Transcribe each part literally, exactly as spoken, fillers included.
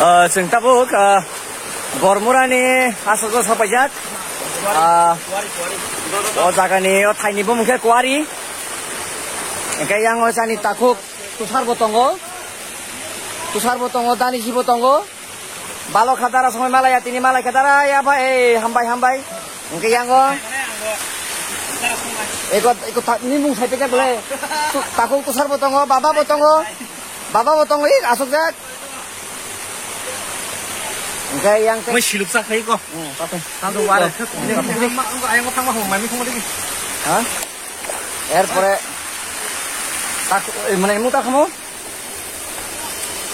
Ah, chwng tabuk, ah, Bormurani aswk o sapaijak. Ah, o jagani o thaini bumung khe Kuwari. Hwnkhe yang o chani takhuk tusar bo tongo. Tusar bo tongo, dani si bo tongo. Balo khatara songwi malaya, tini malai khatara ya ba, ei, hambai, hambai. Hwnkhe yang o. Eko, eko ta-, ni mung sai pejak le. Tu-, takhuk tusar bo tongo, baba bo tongo. Baba bo tongo, ik aswk jak. Hwnkhe yang te- Moi siluk sa khai ko. Hmm, pakai. Tang to wara. Ini, ini, ini, ini, ayang ko thangma hong, mami hong lagi. Ha? Erpore tak, eh, mane mu tak mo?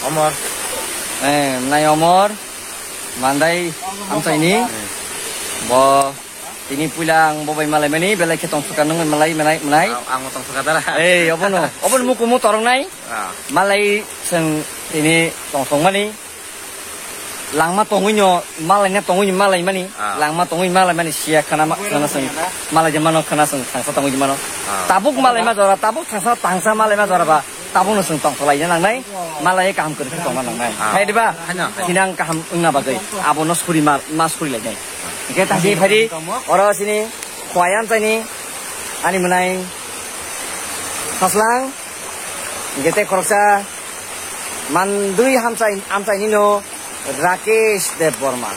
Omor. Eh, nai Omor. Mandai amchaini. Bo tini puila ang bo bai malai mani, belai khe tong suka nung malai, malai, malai. Ang, ang tong suka dara. Eh, obono, obono mukumu torong nai. Ah. Malai seng tini tong song mani. Langma tongwi no, malai na tongwi malai mani. Ah. Langma tongwi malai mani siya khana ma, khana seng. Malai je mano khana seng, thangsa tongwi mano. Ah. Tabuk malai ma jora, tabuk thangsa, thangsa malai ma jora ba. Tabukno chwng tongthok laina nangnai, malai kaham kwrwngkhe tongna nangnai. Ah. Hai diba? Haino. Hinang kaham wngna bagwi abono suri ma, ma suri lainai. Hwnkhe tasi phaidi, oro sini Khowai amchaini, ani mwnai Saslang, hwnkhe tei khoroksa mandui hamchai, amchainino Rakesh Deb Borma.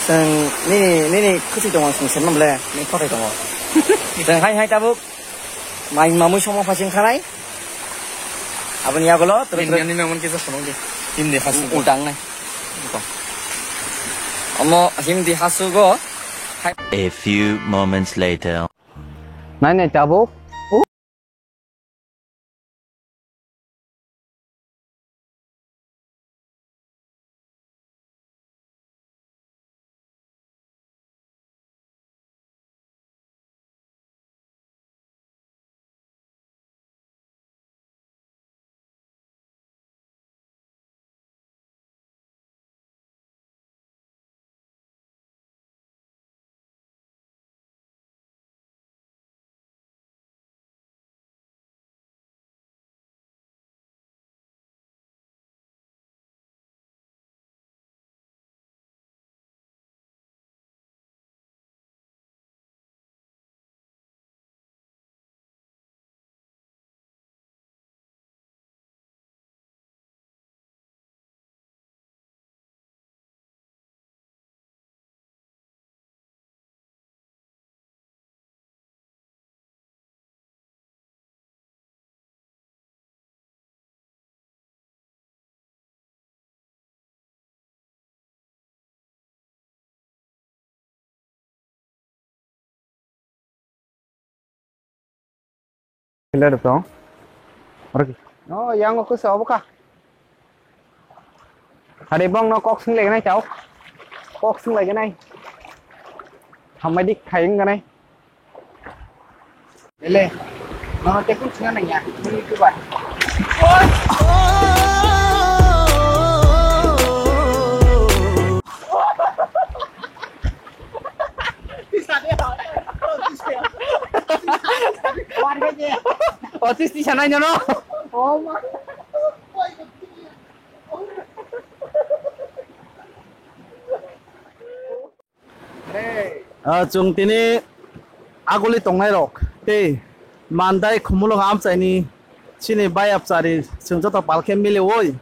Chwng nini, nini kwchwi tongo, chwng se mamle, nini kothai tongo. Chwng hai hai tabuk, mai mamui somo phasing khanai. Aboni yagulo, tere tere. Indiani memon kisa phunuk di. Hindi hasu. Utang nai. Omo hindi hasu go. A few moments later. Nai nai tabuk. Killer dong. Oro ki? No, yang aku sa obo ka? Hari bong no kok sing lagi nai chao. Kok sing lagi nai. Hamai dik khai wng nai. Ele, nono tei kung swnam nangya, nini tuba. Otis tisa nai nono. Oh my. Ah, chwng tini aguli tongnai rok tei mandai khumulwng amchaini chini bayapchari chwng joto palkhe miliwi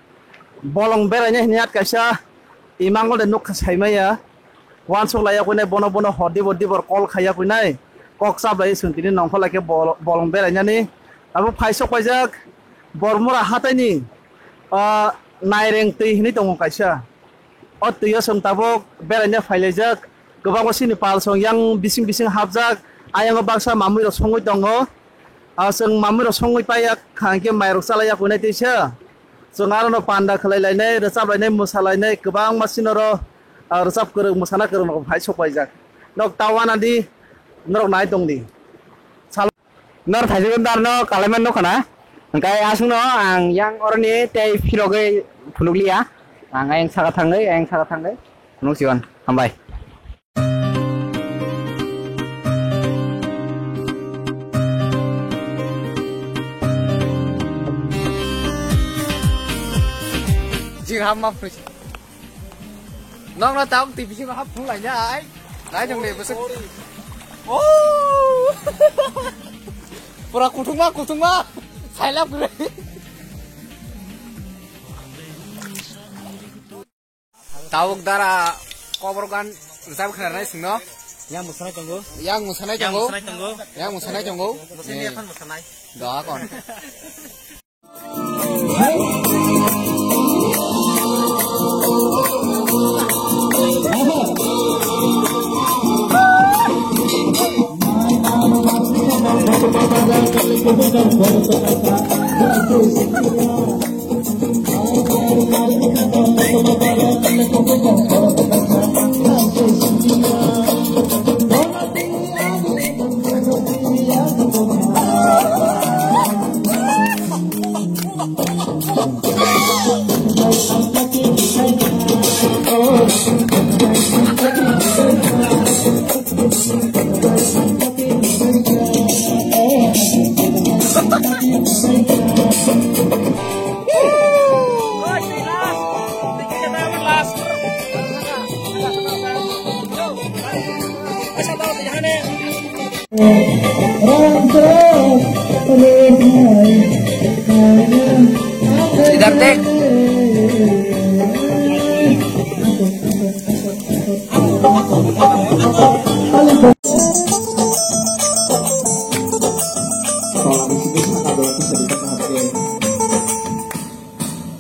bolong beraina hwnwi at kaisa imang ode nukha saimaya uansuk laiya kuinai bono bono hor dibor dibor kol khaiya kuinai kok chaplai chwng tini nongkhor laikhe bol-, bolong berainani abo phaisok paijak Bormura hataini, ah, naireng twi hwnwi tongo kaisa. O twi o chwng tabuk beraina phailaijak, kwbangma chini palsong yang bising bising hapjak, ayang o baksa mamui rok songwi tongo. Ah, chwng mamui rok songwi paiya kha hwnkhe mai rok chalaiya kuinai teisa. Chwng aro no panda khlai lainai, rwchap lainai, mwsa lainai, kwbangma chini oro, ah, rwchap kwrwng, mwsana kwrwng rok phai sok paijak. Nok ta wana di, norok nai tong di. Nor thaisok dar no kalaiman nukha na. Hwnkhe aswkno ang yang oroni tei phirogwi phunukliya. Ang ayang saka thangwi, ayang saka thangwi phunuk siwan. Hambai. Ham ma phris. Nokno tauk T V si ma hap phung lai nai. Nai jong le bwswk. Oh! Pura kuthungma, kuthungma. Sailap gre. Tauk dara kobor gan rijab khna nai singno. Yang musanai tongo. Yang musanai tongo. Yang musanai tongo. Yang musanai tongo. Musanai Eh. Aphano musanai. Doa kon. Idartek.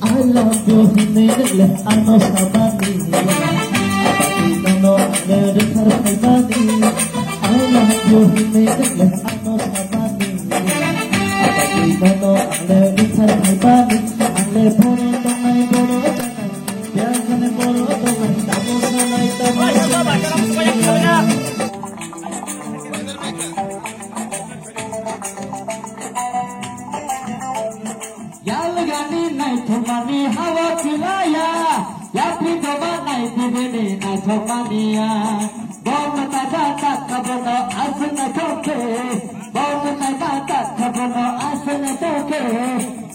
I love you, hinwi le ano sabani. Abadi nono le rithar phaibani. I love you, hinwi le ano sabani. Abadi nono le rithar phaibani. Ale boro tongnai boro tongnai. Biar kane boro tongnai. Tamo sanai tamo sanai. Yalgani naithokmani hawa khilaya, yapri doba naithokmani naithokmaniya. Bom tata tak kabono aswk naithokhe, bom tata tak kabono aswk naithokhe.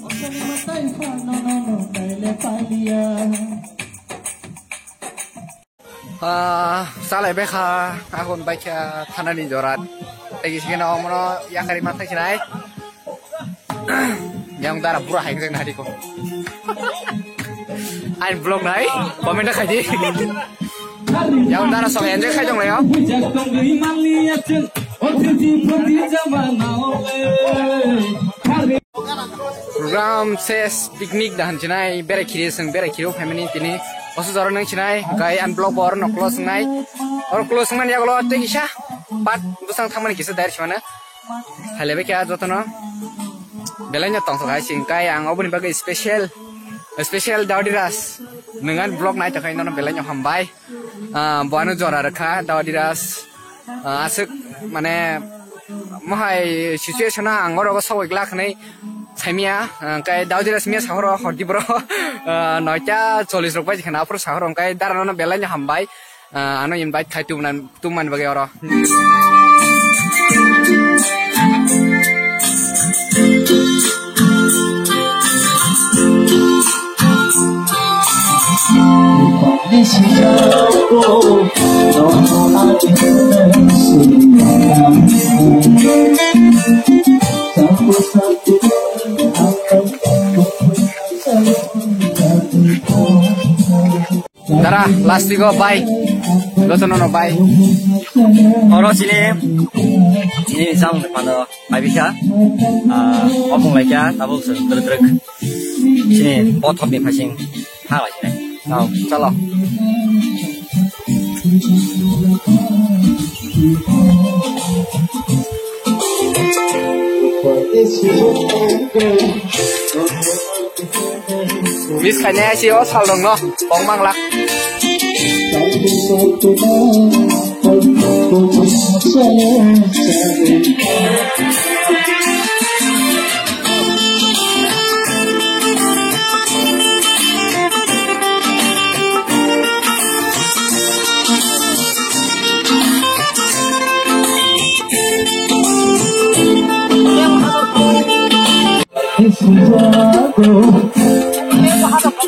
Osoni matai phano nono taile paliya. Ah, salai bekha, akon baikha thanani jora. Tei kisi kena omono yakari ma thai sinai. Yang dara bura hai kajak nahari ko. Ain vlog nai, comment khai di. Yang dara sok enjoy khai jong layo. Program ses picnic da hansinai, berai khiri seng, berai khiri family tini. Osu jora nang sinai, kai an vlog bor no close nai. Or close nang ya golo te kisa, pat busang thamani kisa dair simana. Haile be kya jotono. Belai no tong sok hai sing kai ang oboni bagwi special, special Daudi Ras. Nang an vlog nai ta khai no belai no hambai. Ah, bo ano jora rwkha, Daudi Ras. Ah, aswk, mane, mohai situation o ang oro sogwi glak hinwi saimia, ah, kai Daudi Ras mia sahoro hordi bro, ah, noita chollish rok bai khana aphuru sahoro, kai dara no belai no hambai, ah, ano invite khai tumna, tumani bagwi oro. Dara, last week o bai. Gotono no bai. Oro sini, ini sang pano bai bisa. Ah, opung laikya, tabuk se, truk truk. Sini, bothop ni phasing. Ha lai sini. Tau, chalo. Miss khainai si o sal rok no kong mang lak.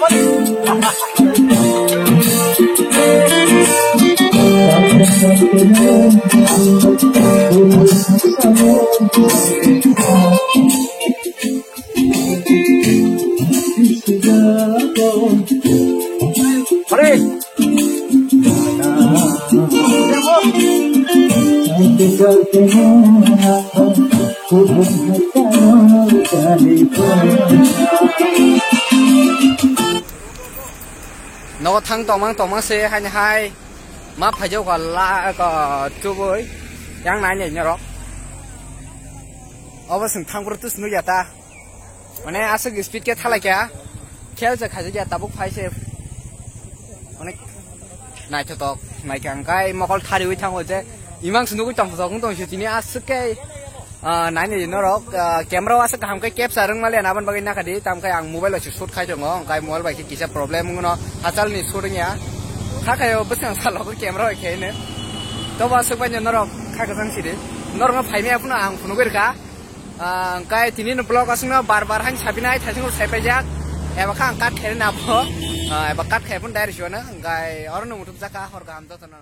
Hore! Nogo thang tongmang tongmang se haini hai ma phaijak ko la ko chubui yang nai nai norok. Obo sing thang bro tus nugya ta. Mane aswk speed khe thalai kha. Khel se khaijak ya tabuk phai se. Onek naithotok naikha hwnkhe mokol thariwi thango je imang se nugui tongthok wng tong se tini aswk khe, ah, naini norok, ah, camera o aswk kaham khe capture wng maliya aboni bagwi nakhadi tamkhe ang mobile bai se shoot khai tongo hwnkhe mobile bai khe kisa problem wngno hachal ni shoot wngya kha khayo bwswng salo camera bai khe hino tobo aswk bai norok kha kwchang sidi norokno phaimaya phano ang phunugwi rwkha. Ah, hwnkhe tini no vlog aswkno bar bar haino sapinai thaising sai paijak. Eba kha ang cut khaina pho. Ah, eba cut khai phano direct sio na. Hwnkhe oro no muthupjak kha hor kaham jotono.